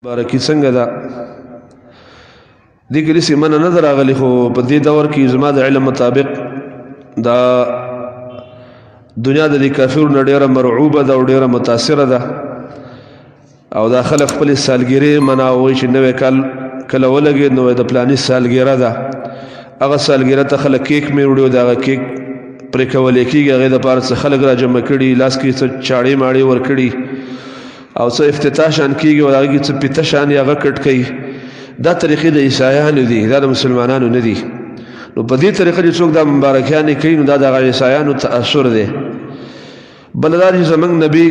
مبارکي څنګه ده؟ دې کې داسې منه نه ده راغلې، خو په دې دور کې زما د علم مطابق دا دنیا د دې کافرو نه ډېره مرعوبه ده او ډېره متاثره ده، او دا خلک خپلې سالګیرې مناوي چې نوی کال کله ولګېد نو د پلاني سالګیره ده، هغه سالګیره ته خلک کیک مې وړي او د هغه کیک پرې کولی کېږي، هغې دپاره څه خلک را جمع کړي، لاس کې څه چاړې ماړې ورکړي او څه افتتاح شان کېږي او هغه کې څه پیته شان یې هغه کټ کوي. دا طریقې د عیسایانو دي، دا د مسلمانانو نه دي. نو په دې طریقه چې څوک دا مبارکیانې کوي نو دا د هغه عیسایانو تأثر دی. بل دا چې زمونږ نبی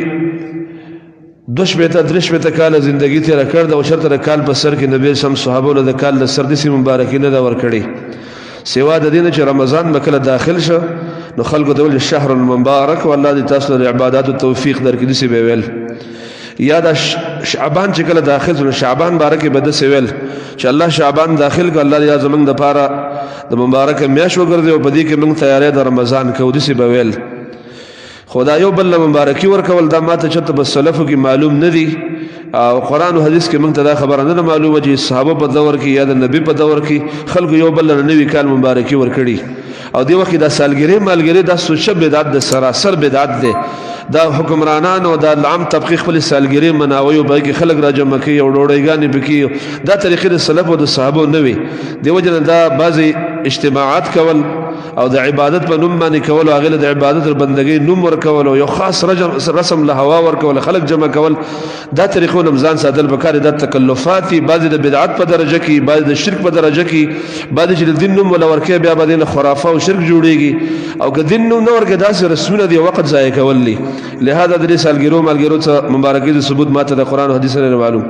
62 63 کاله زندگی تېره کړ ده او چېرته د کال په سر کې نبی سم صحابو له د کال د سر داسې مبارکي نه ده ورکړې، سوا د دې نه چې رمضان به کله داخل شه نو خلکو ته ویل شهر المبارک، والله دې تاسو له عباداتو توفیق درکړي، داسې به ویل. یا دا شعبان چې کله داخل شو شعبان باره کې به داسې ویل چې الله شعبان داخل کړ، الله دې زمونږ دپاره د مبارکه میاشت وګرځي او په دې کې موږ تیاری د رمضان کوو، داسې به ویل. خو دا یو بل مبارکي ورکول دا ماته چرته په سلفو کې معلوم نه دي، او قرآن او حدیث کې موږ ته دا خبره نه ده معلومه چې صحابه په دور کې یا د نبی په دور کې خلکو یو بل له نوي کال مبارکي ورکړي. او دی وخت دا سالګری مالګری دا سوچه بدعت ده، سراسر بدعت ده. دا حکمرانان او دا عام طبقه خپل سالګری مناوي او باقي خلک را جمع کوي او ډوډۍګانې پکې، دا طریقې د سلف او د صحابه نه وي. دی وجه دا بعضی اجتماعات کول او د عبادت په نوم باندې کول او هغه د عبادت او بندګۍ نوم ورکول او یو خاص رسم له هوا ورکول، خلک جمع کول، دا طریقو نمزان ساتل پکار. دا تکلفات بعضی د بدعت په درجه کې، بعضی د شرک په درجه کې، بعضی چې د دین نوم ولا ورکه بیا باندې خرافه او شرک جوړیږي، او که دین نوم نه ورکه داسې رسمونه دی وخت ضایع کول دي. لہذا د دې سالګیرو مالګیرو څخه مبارکي د ثبوت ماته د قرآن او حدیث نه معلوم.